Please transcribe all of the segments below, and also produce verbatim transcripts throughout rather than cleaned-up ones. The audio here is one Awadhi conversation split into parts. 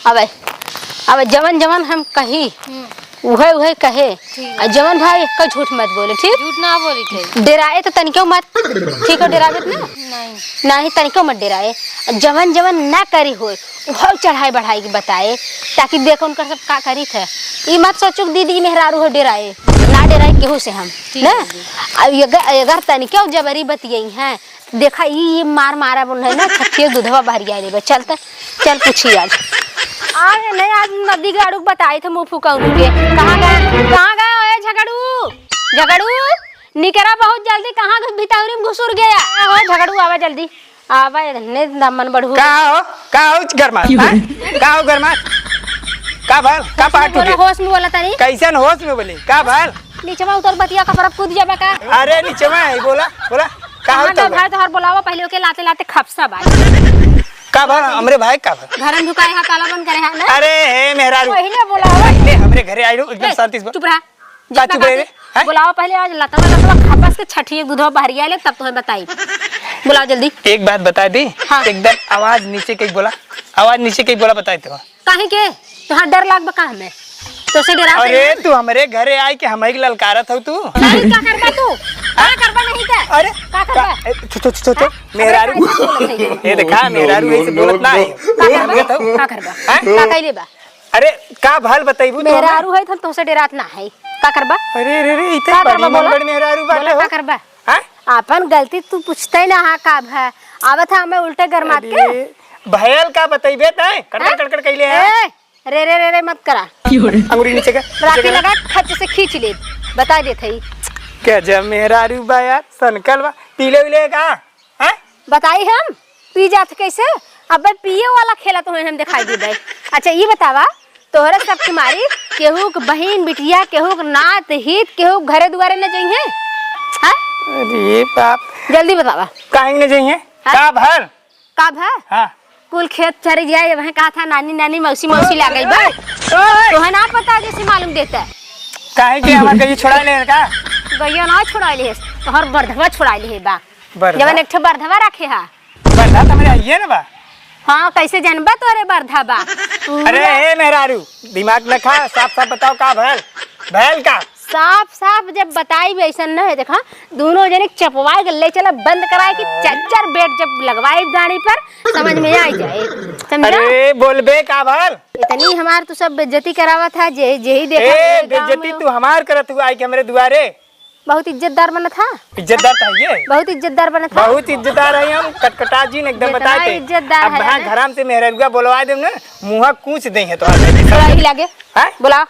अबे, अबे जवन जवन हम कही, हम्म। उहे उहे कहे। ठीक है। आ जवन भाई एक्का झूठ मत बोले, ठीक? झूठ ना बोली थे। डेराए तो तनिको मत, ठीक हो, डेरावे त ना? नहीं। नाही, तनिको मत डेराए। आ जवन जवन ना करी होए, उहो चढ़ाई बढ़ाई के बताए, ताकि देखो उनकर सब का करी थे। ई मत सोचो कि दीदी मेहरारू हो डेराए, ना डेराए केहू से हम, ठीक ना? है दीदी। आ अगर, अगर तनिको जबरी बतियाई हैं, देखा, ई, ई मार मारा बोल है ना, छठिए दूधवा बहरिया लेबे। चल त, चल पूछी आज। आज नहीं, आज नदी गाड़ू बताई थे मुँह फुकौरू के। कहाँ गए, कहाँ गए ओए झगड़ू? झगड़ू, निकरा बहुत जल्दी, कहाँ घुस-, भितौरी में घुसुर गया? हो झगड़ू, आवा जल्दी, आवा, ने दमन बढ़ू। का हो, का हो गरमात, हाँ? का हो गरमात? का भल, का होश में पाटू बोला, के? होश में बोला तनी। कैसन होश में बोली, का भल? नीचवा उतर बतिया, कपड़ा कूद जाबा का? अरे नीचवा है, बोला, बोला। का कहाँ होता गए बा? भाई तोहर बोलावा, पहले ओके लाते लाते खपसा बा। का भल? हमरे भाई का भल? घर में ढुकाए हा, ताला बंद करे हा ना? अरे हे मेहरारू। पहले बोलावा। पहले हमरे घरे आई लो, एकदम ए, शांति से। चुप रहा। का जितना चुप रहे काफी रे? हैं? बोलावा पहले, आज लतवा लतवा खपस के छठिए दूधवा बहरिया ले, तब तोहे बताई। बोलावा जल्दी। एक बात बता दी, हाँ। एकदम आवाज नीचे के बोला, आवाज नीचे के बोला, बताई तो। काहे के? तोहार डर लाग बा का हमें? तोसे डरा अरे, तू हमरे घरे आई के हमई के ललकारत हऊ तू? नहीं, का करबा तू? का करबा नहीं त? अरे, का करबा? का, ए, छो, छो, छो, छो, हाँ? मेहरारू। अरे, का बोलत है ये? ए, देखा, मेहरारू ऐसे बोलत ना है। का करबा? ये तो का करबा? हैं? का कइले बा? अरे, का भल बतइबू तू हमें? मेहरारू है, हम तोसे डेरात ना है। का करबा? अरे, रे, रे, ई तो का बड़ी करबा, बोला? मनगढ़ मेहरारू बाटे बोला, हो। का करबा? हैं? आपन गलती तू पूछते ना हा, का भा-, आवत हा हमें उल्टे गरमात के। अरे, भयल का बतइबे तैं? कड़कड़, हैं? कड़कड़ कइले है। ए, रे, रे, रे, रे मत करा। क्यों रे? अंगुरी नीचे कर, राखी नीचे कर। लगा, खच से खींच ले, बता देत हई। गजब मेहरारू बा यार, सनकल बा। पीले उले का? हैं? बताई हम, पी जात कैसे? अबे पिए वाला खेला तोहे हम दिखाई देबे। अच्छा, ई बतावा, तोहरे सब के मारी केहू के बहिन बिटिया, केहू के नात हित, केहू के घरे दुआरे न जइहे? हैं? अरे बाप। जल्दी बतावा। काहे न जइहे? हैं? का भल? का भा? हाँ। कुल खेत चरी जाए, वहीं कहा था नानी, नानी, मौसी, मौसी लागल बा। ओए! तोहे ना पता जैसे मालूम देता। काहे के हमार गइया छोड़ा ले का? गइया ना छोड़ा ले, तोहर बरधवा छोड़ा ले बा। बरधा? जवन एक ठे बरधवा रखे हा। बरधा त हमरे आइए ना बा। हाँ, कैसे जनबा तोरे बरधा बा? अरे ए मेहरारू, दिमाग न खा, साफ साफ बताओ का भैल? भैल का? साफ साफ जब बताई भी ऐसा न है, देखा, दोनों जने चपवाए के ले चला, बंद कराए कि चच्चर बेट जब लगवाए गाड़ी पर, समझ में आ जाए, समझा? अरे, बोलबे का भल? इतनी हमार तू सब बेइज्जती करावत है, जे, जे ही देखा ए, तोरे गाँव बेइज्जती में। तू हमार करत हुआ, आई के हमरे दुआरे। बहुत इज्जतदार बनत हा। इज्जतदार तो है ये। बहुत इज्जतदार बनत हा। बहुत इज्जतदार है हम, कटकटा जी ने एकदम जितना बताए थे। इज्जतदार अब है हाँ ना। घराम से मेहररुआ बोलवा देम ना, मुँहा कूच दे है तो। थोड़ा ही लागे। हैं? बोला।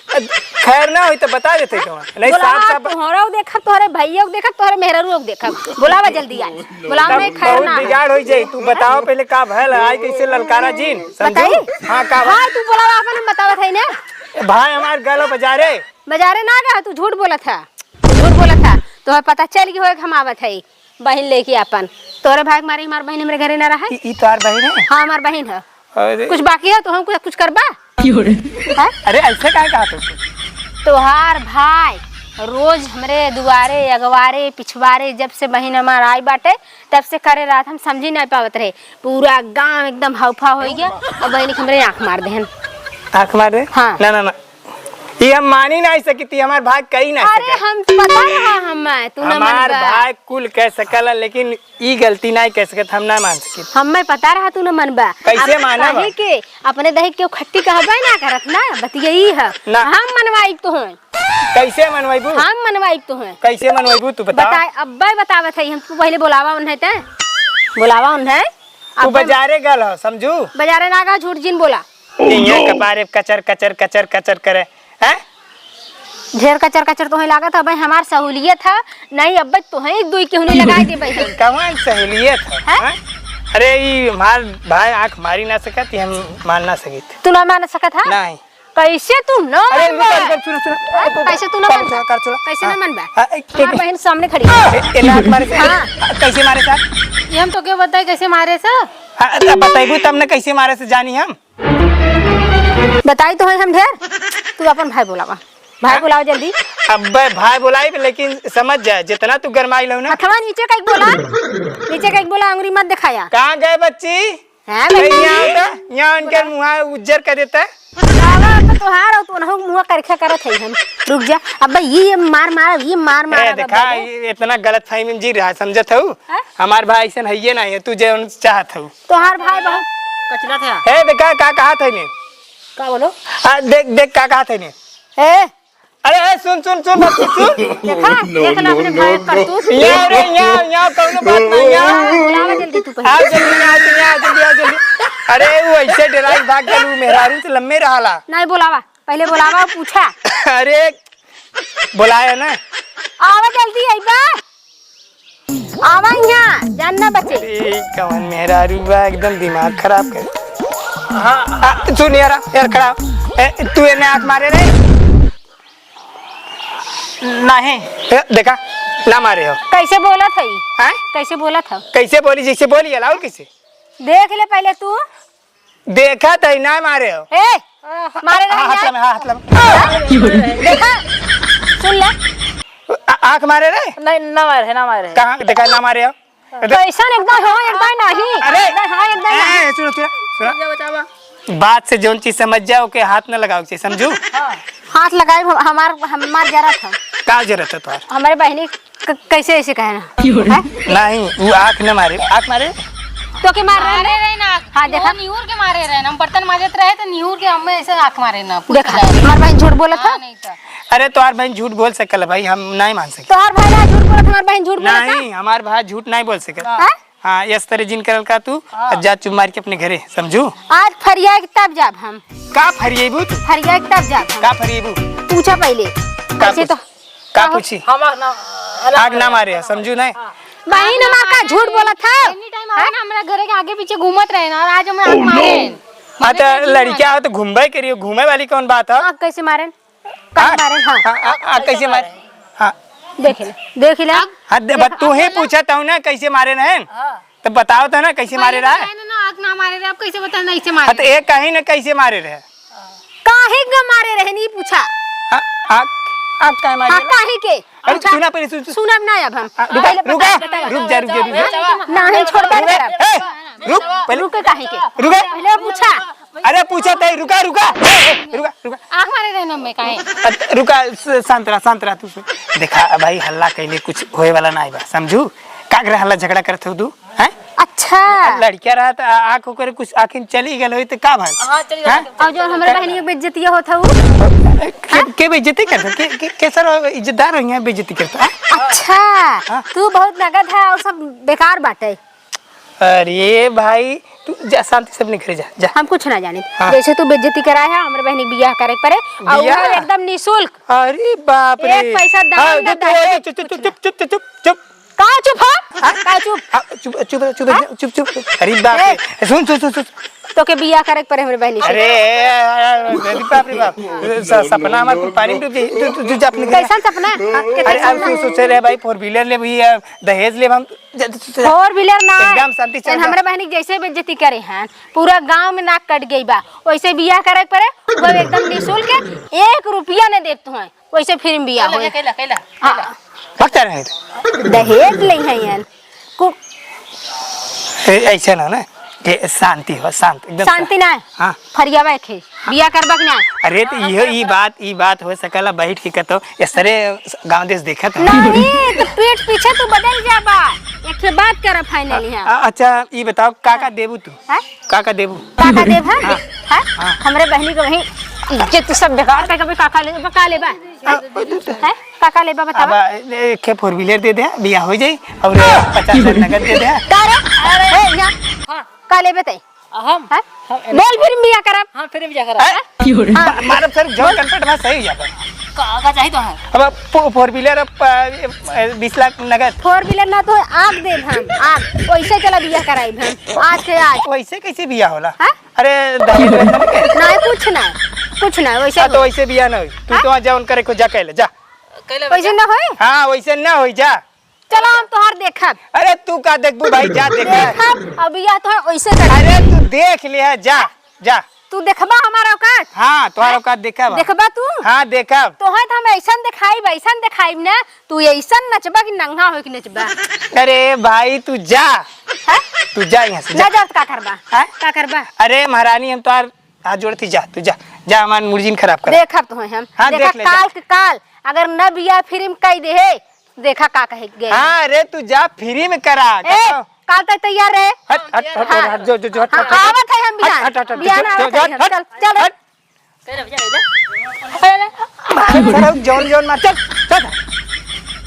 खैर ना होई तो बता देते तो। नहीं, बोला, साफ साफ। तोहरा देखब, तोहरे भैया को देखब, तोहरे मेहररुआ को देखब। बोलावा जल्दी आज। बोलावा, तब नहीं, खैर बहुत ना है। बिगाड़ हो जाई। तू बताओ पहले का भैल है, आई कैसे ललकारा जीन, समझू? बताई? हाँ, का भैल? हाँ, तू बोलावा, अपन हम बतावत है ना। भाई हमार गल बजारे। बजारे ना गया, तू झूठ बोलत है, तू झूठ बोलत है। तोहर पता चल गई होए कि हम आवत है बहिन लेके अपन। तोहरे भाई के मारे हमार बहिन हमरे घरे ना रहे। ई, ई तोहार बहिन है? हाँ, हमार बहिन है। अरे। कुछ बाकी है तो हम कुछ, कुछ करबा? क्यों रे? हैं? अरे, ऐसे काहे कहा तू? तोहार भाई रोज हमरे दुआरे, अगवारे, पिछवारे, जब से बहिन हमार आई बाटे, तब से करे रात हम समझी नहीं पावत रहे। पूरा गांव एकदम हौफा हो गया। अब बहिन के हमरे आंख मार देहन। आंख मार दे? हाँ। ना, ना, ना। ये हम मानी नहीं सकी थी, हमार भाई कही नहीं अरे, सके। हम पता रहा हम, तू ना हमार मनबा। भाई कुल कह सकला, लेकिन ई गलती नहीं कह सकत, हम ना मान सकी। हमें पता रहा तू ना मनबा। कैसे अब मानब? काहे के अपने दही के खट्टी कहबे ना करत ना, बतियई है। ना। हम मनवाई तो हैं। कैसे मनवाइबू? हम मनवाई तो हैं। कैसे मनवाइबू तू बता। बताए, अब्बे बतावत है, हम तू पहले बोलावा उन्हें ते। बोलावा उन्हें। तू अपन बजारे गल हो, समझू? बजारे ना गा, झूठ जिन बोला। इहाँ कपारे कचर, कचर, कचर, कचर करे, हैं? ढेर कचर, कचर तोहे लागत है, भाई हमार सहूलियत है, नहीं अब्बे तोहे दुई केहू नहीं लगाए देबे हम। कवन सहूलियत है, हैं? हैं? अरे, ई हमार भाई आँख मारी ना सकत, ई हम मान ना सकित। तू ना मान सकत है? नहीं। कैसे तू ना अरे, मनबा? रुक, रुक, सुनो, सुनो। हैं? कैसे तू ना मनबा? कर, कर, कर, कर, कर, कर। कैसे ना हाँ। मनबा? हाँ, ए, हमार ए, बहन सामने खड़ी है। ए, ए, ना मारे से? हाँ। कैसे मारे साहब? ये हम तो क्यों बताए कैसे मारे साहब? हाँ, तब बताइबू तब ना कैसे मारे से जानी हम। बताई तो है हम ढेर, तू अपन भाई बोलावा, भाई हाँ? बोलावा जल्दी। अब्बे भाई बोलाई, लेकिन समझ जा, जितना तू गरमाई लहो ना। हथवा नीचे कइके बोला, नीचे कइके बोला, अंगुरी मत दिखाया। कहाँ गए बच्ची? हाँ, अरे, भाई। यहाँ होता, यहाँ उनके मुँह उज्जर कर देता है। बाबा, अब तो तोहार और तोनहु मुँह करखा करत है हम। रुक जा, अब भाई, ये, ये मार मार, ये मार मार, ए, अब देखा, भाई। ये इतना गलत फहमी में जी रहा है, समझत हऊ? हाँ? हमार भाई ऐसन है ये नहीं है, तू जौन चाहत हऊ। तोहार भाई बहुत कचरा था। ए, देखा, का कहा था ने? का बोलो? आ, देख, देख, का कहा था ने? ए, अरे, ए, सुन, सुन, सुन, मत सुन। देखा, देख ला अपने भाई का करतूत। यहाँ रे, यहाँ, यहाँ कौनो बात नहीं, यहाँ। बुलावा जल्दी तू पहले। आओ जल्दी, यहाँ, जल्दी, यहाँ, जल्दी, आओ जल्दी। अरे, वो ऐसे डेराई भाग गल, वो मेहरारू से लम्बे रहाला। नहीं बुलावा, पहले बुलावा और पूछा। अरे, बुलाया ना। आवा जल्दी, अइबा। आवा यहाँ, जान ना बचे। अरे, कौन मेहरारू बा, एकदम दिमाग खराब कर। हाँ। आ, सुन यार, यार खड़ा। ए, तू एने आँख मारे रे? नहीं। ए, देखा, ना मारे हो। कैसे बोलत है? हैं? कैसे बोलत है? कैसे बोली, जैसे बोली है, और कैसे? देख ले पहले तू। देखा तई ना मारे हो। ए, मारे रहे हाँ, हाथ ना। लगा, हाँ, हाथ लगा। देखा, सुन ले। आ-, आँख मारे रे? नहीं, ना मारे है, ना मारे है। कहाँ देखा ना मारे हो? कैसन एकदम हो, एकदम नहीं। अरे! एकदम हाँ, एकदम नहीं। ए, सुनो, सुनो, सुनो। बात से जौन चीज समझ जाओ, ओके हाथ न लगाओ के, समझू? हाँ। हाथ लगाए, हम-, हमार, हमार जरा था। का जरूरत है तोहार? हमारे बहनी क-, कैसे ऐसे कहना? हैं? नहीं, वो आँख न मारे, आँख मारे। तो के मार रहे मारे हैं? रहे ना। हाँ, देखा। वो निहुर के मारे रहे ना, हम बर्तन माजत रहे तो निहुर के हमें ऐसे आँख मारे ना, पूछ देखा, रहे। हमार बहन झूठ बोलत हाँ, है। नहीं तो। अरे, तोहार बहन झूठ बोल सकल है भाई, हम नहीं मान सके। तोहार भाई ना झूठ बोलत, हमार बहन झूठ बोलत है। नहीं, हमार भाई झूठ नहीं बोल सकल। हाँ। हाँ, यस तरे जिन करल का तू, हाँ। अब जा चुप मार के अपने घरे, समझू? आज फरिया के तब जाब हम। का फरियेबू तू? फरिया के तब जाब हम। का फरियेबू? पूछा पहले। का ऐसे पूछ-, तो का का हो? पूछी? हम आग ना, आग ना मारे, समझू नहीं? हाँ। बहिन हमार का झूठ बोलत है? Any time आवे ना, हमरा घरे के आगे पीछे घूमत रहे ना, और आज हमें आग मारे। हाँ, तो लड़किया हो तो घूमबे करियो, घूमे वाली कौन बात है? आग कैसे मारे? कहाँ मारे? हाँ। हाँ, आ, आ, कैसे मारे? हाँ। देख ले, देख ले। हाँ, दे, बत-, तू ही पूछा तू ना कैसे मारे रहे? हाँ। तो बताओ तो ना कैसे मारे रहे? ना, ना, आग ना मारे रहे, आप कैसे बताए ना, कैसे मारे हाँ, तो रहे? एक कहीं ना कैसे मारे रहे? काहे का मारे रहे, नहीं पूछा। हाँ, आग, आग काहे मारे हाँ, रहे? काहे के? अरे, अच्छा, सुना पहले, सुन, सुन। सुनब ना अब हम। हाँ, रुका, पहले रुका, बता, बता, रुक जा, रुक जा, रुक जा। ना, हम छोड़ कर रुक, करब। ए, रुक, पहले रुक काहे के? रुका। पहले पूछा। अरे पूछा तय, रुका, रुका, ए, ए, रुका, रुका। आँख मारे रहे ना मैं काहे? अ, रुका, स-, शांत रहा, शांत रहा तू। देखा भाई, हल्ला कैले कुछ होए वाला ना बा, समझू? का करे हल्ला झगड़ा करत हो तू, हैं? अच्छा। लड़किया रहा त आ-, आँख ओकर कुछ आँखिन चली गल होई त का भल? हाँ, चली गल। और जो हमरे बहनी के बेइज्जती होत हऊ? के, के बेइज्जती करत हो? के, के, कैसा रहो, इज्जतदार हो यहाँ बेइज्जती करत हो, हैं? अच्छा, हाँ। तू बहुत नगद है और सब बेकार बाटे। अरे भाई, तू जा, शांति से अपने घरे जा, जा। हम कुछ ना जानी। हाँ। जैसे तू बेइज्जती कराए है, हमरे बहनी के बियाह करे के परे, और बियाह? वो एकदम निशुल्क। अरे बाप रे। एक पैसा दान हाँ, ना, चुप, दहेज, चुप, चुप, कुछ चुप, ना। चुप, चुप, चुप, चुप। का चुप हो? हाँ? का चुप? आ, चुप, चुप, चुप, हाँ? चुप, चुप। अरे बाप रे। ए। सुन, सुन, सुन, सुन। तोके बियाह करे के परे हमरे बहनी से। अरे, अरे, अरे, अरे बाप रे बाप। स-, सपना हमार कुल पानी में डूब जाई। तू, तू, तू जा अपने घर। कैसन सपना? हाँ, कैसन अरे, अब सपना? तू सोचे रहे भाई, four wheeler लेब, ये दहेज लेब हम। जा, जा, जा, जा। Four wheeler ना। एकदम शांति से जा। हमरे बहनी के जैसे बेइज्जती करे हैं, पूरा गांव में नाक कट गई बा। वैसे बियाह करे के परे, वो एकदम निशुल्क, एक रुपया न देत हैं, वैसे free में बियाह कैला, होए। कैला, कैला, हाँ। कैला। भगता रहे। दहेज ले हैं यार। कु- ए, ऐसे ना, ना, कि शांति हो, शांत, एकदम शांति शांत। ना है। हाँ। फरियावा एक है। बिया करबा कि ना? अरे, तो इहो, ई बात, ई बात हो सकला, बैठ के कतो, इस तरह गाँव देश देखत हो। नहीं, तो पीठ पीछे तू बदल जाबा। एक ठे बात कर final यहाँ। अ-, अच्छा, ई बताओ, का, का देबू तू? हैं? का, का देबू? का, का देब हम? हाँ। हैं? हाँ। हमरे बहनी के वहीं इज्जत सब बेकार कर, कभी का, का ले, का लेबा? आ, हैं? का, का लेबा बतावा? अब, ए, एक ठे four wheeler दे दे, बिया हो जाई, और पचास हजार नगद दे दे। का रे? अरे, ए, यहाँ। हाँ। का लेबे ते? हम? हैं? हम बोल, फिर बिया करब। हाँ, फिर बिया करब। हैं? हाँ। मा-, मारब सर, जौन कनपट में सही जाबे। का, का चाही तो है? अब फो-, four wheeler, अब, अ, बीस लाख नगद। Four wheeler ना तो आग देब हम, आग। वैसे चला बिया कराइब हम, आज के आज। वैसे कैसे बिया होला? हैं? अरे, दहेज वहेज ना के? नहीं, कुछ ना, कुछ ना, वैसे हाँ, तो हो। वैसे बिया ना होई। तू हाँ? तो वहाँ जौन करे को जा, कैले, जा। कैले वैसे बच्चा? ना होई? हाँ, वैसे ना होई, जा। चलो, हम तोहार देखब। अरे, तू का देखबू भाई, जा देख। देखब, अब यह तोहार ओइसे कर। अरे, तू देख ले, जा, जा। तू देखबा हमार औकात? हाँ, तोहार हैं? औकात देखब। देखबा तू? हाँ, देखब। तोहे तो हम ऐसन देखाइब, ऐसन देखाइब ना, तू ऐसन नचबा कि नंगा होइके नचबा। अरे भाई, तू जा। हाँ? तू जा यहाँ से, जा। ना जाब त का करबा? हाँ? का करबा? अरे महारानी, हम तोहार हाथ जोड़ती, जा, तू जा, जा, हमार मूड जिन खराब कर। देखब तो है हम। हाँ, देखा देख ले, जा। काल के काल, अगर न बियाह फिरिम कइ देहे, देखा का कहे गए। हाँ, अरे तू जा, फिरिम करा, ए, का? काल तक तैयार रहे। हट, हट, हट, हाँ। हट, जो, जो, जो, हट, हाँ, हट, हट। आवत है हम बिहान। हट, हट, हट, बिहान जो, आवत जो, है हम। हट। चल, चल। हट। अरे, अरे। मार, साला, जौन, जौन मार, चल।